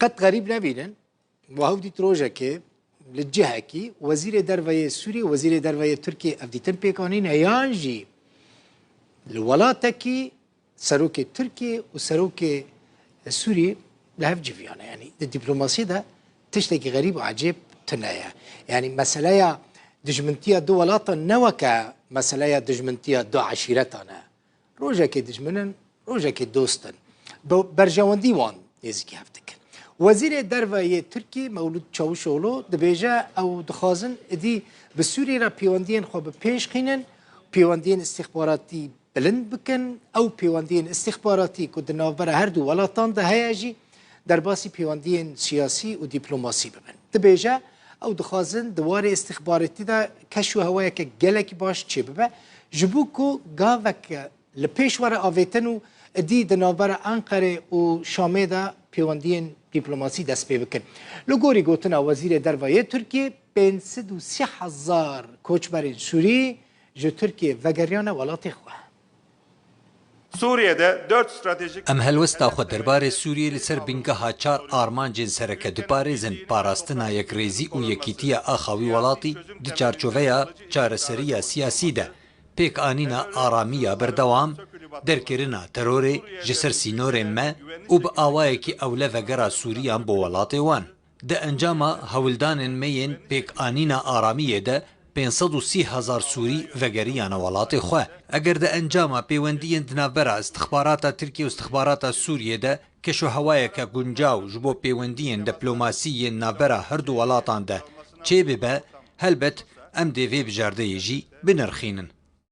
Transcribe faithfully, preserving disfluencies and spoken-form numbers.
Qet xerîb nebînin, we hew dît rojekê li cihekî Wezîrê Derve yê Sûriyê, Wezîrê Derve yê Tirkiyê ev dîtin pêk anîne, yan jî li welatekî serokê Tirkiyê û serokê Sûriyê li hev civiyane. Yanî di dîplomasiyê de tiştekî xerîb û ecêb tune ye. Yanî meseleya dijmintiya du welatan ne weke meseleya dijmintiya du eşîretan e. Rojekê dijmin in, rojekê dost in. Bi berjewendî wan nêzîkî hev dikin. Wezîrê Derve yê Tirkî Mewlûd Çavuşoglu dibêje, ew dixwazin êdî bi Sûriyê re pêwendiyên xwe bi pêş xînin, pêwendiyên îstîxbaratî bilind bikin. Ew pêwendiyên îstîxbaratî ku di navbera her du welatan de heye jî derbasî pêwendiyên siyasî û dîplomasî bibin. Dibêje, ew dixwazin di warê îstîxbaratî de keş û hewayeke gelekî baş çêbibe, ji bo ku gaveke li pêş were avêtin û êdî di navbera Enqerê û Şamê de pêwendiyên dîplomasî dest pê bikin. Li gorî gotina Wezîrê Derve yê Tirkiyê, pênc sed û sî hezar koçberên Sûrî ji Tirkiyê vegeriyane welatê xwe. Sûriye'de dört stratejik Em helwesta xwe derbarê Sûriyê li ser bingeha çar armancên sereke diparêzin, parastina yekrêzî û yekîtiya axa wî welatî di çarçoveya çareseriya siyasî de, pêkanîna aramiya berdewam, derkirina terorê ji ser sînorên me û bi awayekî ewle vegera Sûriyan bo welatê wan. Di encama hewldanên me yên pêkanîna aramiyê de pênc sed û sî hezar Sûrî vegeriyane welatê xwe. Eger di encama pêwendiyên di navbera îstixbarata Tirkiyê û îstixbarata Sûriyê de keşohewayeke guncaw ji bo pêwendiyên diplomasî yên navbera her du welatan de çêbibe, helbet em dê vê bijardeyê jî binirxînin.